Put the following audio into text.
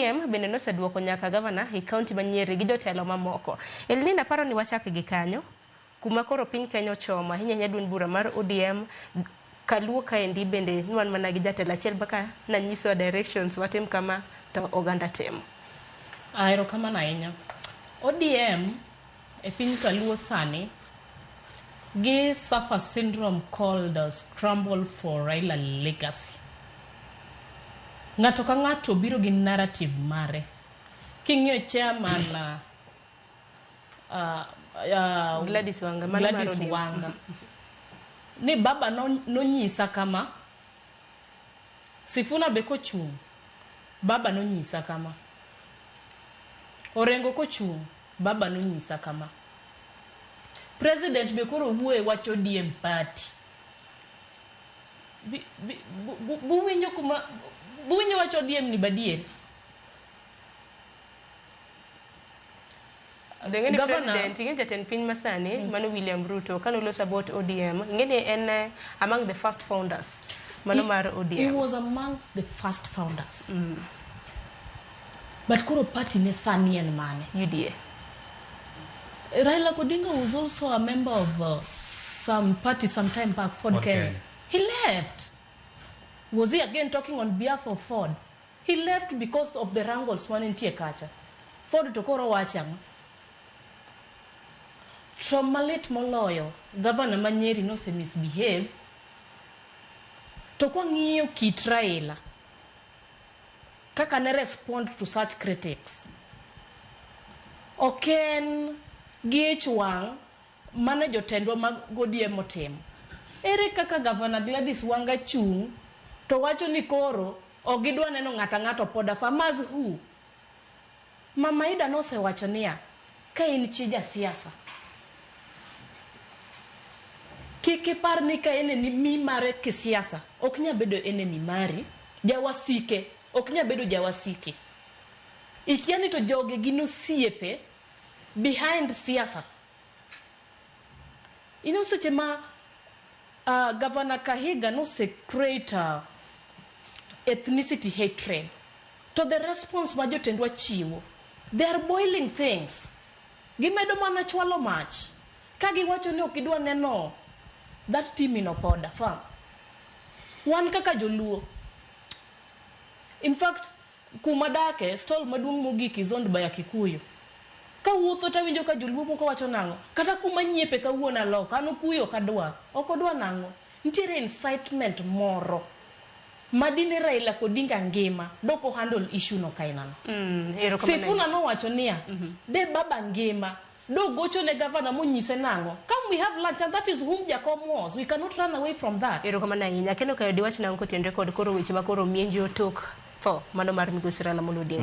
ODM bende noseduoko nyaka gavana e kaunti ma Nyeri gi jotelo mamoko. Elnina aparo ni wachak gi kanyo kuma koro piny Kenya ochomo ahinya ahinya duond bura mar ODM Kaluo kaendi bende nwan mana gi jatelo achiel maka nanyisowa directions watim kama to oganda timo. Ah, erokamano ahinya. ODM e piny Kaluo sani gi suffer syndrome called scramble for Raila legacy. Ng'ato ka ng'ato biro gi narrative mare. King'iyo chairman Gladys Wanga, mano mar Gladys ODM. Wanga. Ni baba nonyisa kama, Sifuna be kochung', baba nonyisa kama. Orengo kochung', baba nonyisa kama. President be koro wuoye wach ODM party. Buwinjo kuma buwinjo wach ODM ni badier. Ing'e ni Governor- president, ing'e jatend piny masani mano William Ruto kane oloso about ODM, ing'e ni en among the first founders mano mar ODM. He was amongst the first founders. But koro party ne sani en mane? UDA. Raila Odinga was also a member of some party some time back, Ford, Ford Kenya. Kenya. He left. Was he again talking on behalf of Ford? He left because of the wrangles mane nitie kacha. Ford to koro wacho ang'o? To malit moloyo, gavana ma Nyeri nose misbehave. To kwang'iyo kit Raila, kaka ne respond to such critics, ok en gi ich wang' mane jotendwa mag ODM otimo. Ere kaka Gavana Gladys Wanga chung' to wacho ni koro ok gidwa neno ng'ato ang'ato poda farmers who? Mama Ida nosewacho niya, ka in chi jasiasa, kik ipar ni ka enemy mare kisiasa ok nyal bedo enemy mari, jawasike ok nyal bedo jawasiki. Ikia ni to jogi gin osiepe behind siasa. You know seche ma Governor Kahiga nose create ethnicity hatred to the response ma jotendwa chiwo they are boiling things. Gimedo mana chwalo mach ka giwacho ni ok gidwa neno that team in Opoda farm. Wan kaka joluo, in fact kuma dake stall maduong' mogik is owned by a Kikuyu. Kawuotho tawinjo ka joluo moko wacho nang'o, kata kuma nyiepe kawuono aloka, an okuyu ok adwa, ok odwa nang'o. Nitiere incitement moro ma dine Raila Odinga ngima dok o handle issue no kainano. Sifuna nowacho niya, de baba ngima dogocho ne gavana monyise nang'o, come we have lunch and that is whom Jakom was, we cannot run away from that. Erokamano ahinya. Kendo kayo diwach nang'o kotenore kod koro weche ma koro mienjo tok tho mano mar migosi Raila Amolo Odinga?